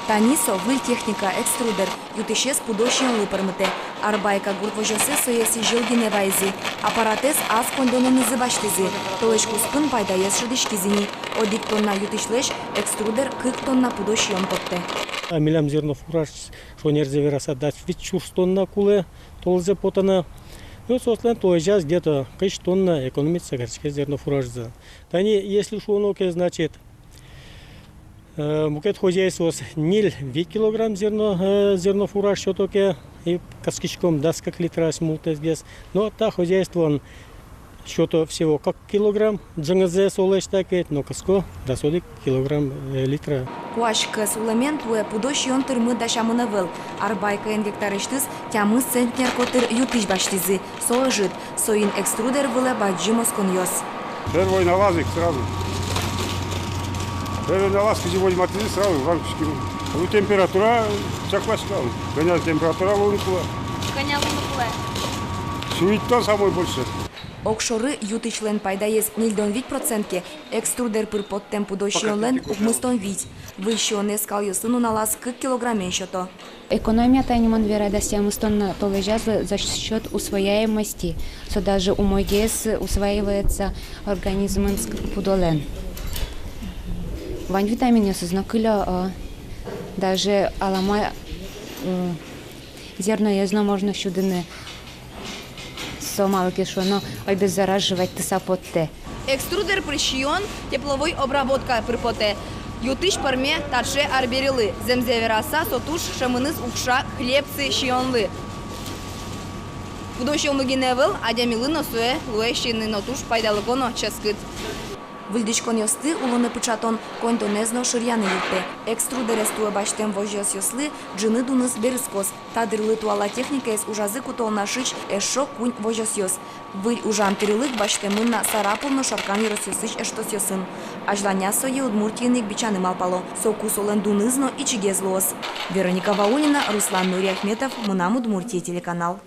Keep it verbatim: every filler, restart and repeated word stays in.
Тани со, выль техника, экструдер, ю-тысез пудо сиёнлы пӧрмытэ. Арбайка гурт возёсы сое сӥзьыл гинэ вайизы. Аппаратэз ас коньдонэнызы басьтӥзы. Толэзь куспын пайдаез шӧдӥськиз ини. Одӥг тонна ю-тысьлэсь экструдер кык тонна пудо сиён поттэ. А милям зернофураж, шонерзэ вераса, дас вить сюрс тонна кулэ толзэ потыны. Ну, соослэн толэзяз где-то кызь тонна экономиться кариське зернофуражзы. Тани, если шуоно ке, значит, э, мукет хозяйствоос ньыль-вить килограмм зерно, э, зернофураж сёто ке, и кыскиськом дас кык литра асьмелэсгес. Но та хозяйствоын сёто всего кык килограмм, ӝынгызэ солэсь так ведь, но кыско дас одӥг килограмм, э, литра. Куазь кӧс улэмен туэ пудо сиён тырмыт дасямын ӧвӧл. Арбайкаын гектарысьтыз тямыс центнер котыр ю-тысь басьтӥзы. Со ӧжыт, соин экструдер вылэ бадӟым осконъёс. Первой налаз ик сразу. Первой налаз кызьы возьматӥзы, сразу ванкиським. Ну, температура чакласьком. Кӧня температура луыны кулэ. Кӧня луыны кулэ. Сюитто самой больше. Огшоры ю-тысьлэн пайдаез ньыльдон вить процент ке, экструдер пыр поттэм пудо сиёнлэн укмыстон вить. Выль сиёнэз скалъёсын нуналаз кык килограммен сёто. Экономия, тани мон вера, дас тямыс тонна толэзязлы за счёт усвояемости. Со даже умойгес усваивается организмын ск-, пудолэн. Вань витаминъёсыз но кылё, о, даже алама, э, зерноез но можно сюдыны. Со, малы ке шуоно, обеззараживать тыса поттэ. Экструдер пыр сиён тепловой обработка пыр потэ. Ю-тысь пӧрме таӵе арберилы. Зэмзэ вераса, со туж шӧмыныз укша хлебцы сиёнлы. Пудо сиёнлы гинэ ӧвӧл, адямилы но сое луэ сиыны, но туж пайдалыко но ческыт. Выльдӥськонъёсты улонэ пыӵатон коньдонэз но шыръяны юрттэ. Экструдерез туэ басьтэм возёсъёслы ӝыны дуныз берытскоз. Та дырлы туала техникаез ужазы куто Алнашысь эшшо куинь возёсъёс. Выль ужан тырлык басьтэмын на Сарапул но Шаркан ёросъёсысь эштосъёсын. Азьланяз сое Удмуртиын ик бичаны малпало. Соку солэн дуныз но ичигес луоз. Вероника Ваулина, Руслан Нуриахметов, «Мынам Удмуртие» телеканал.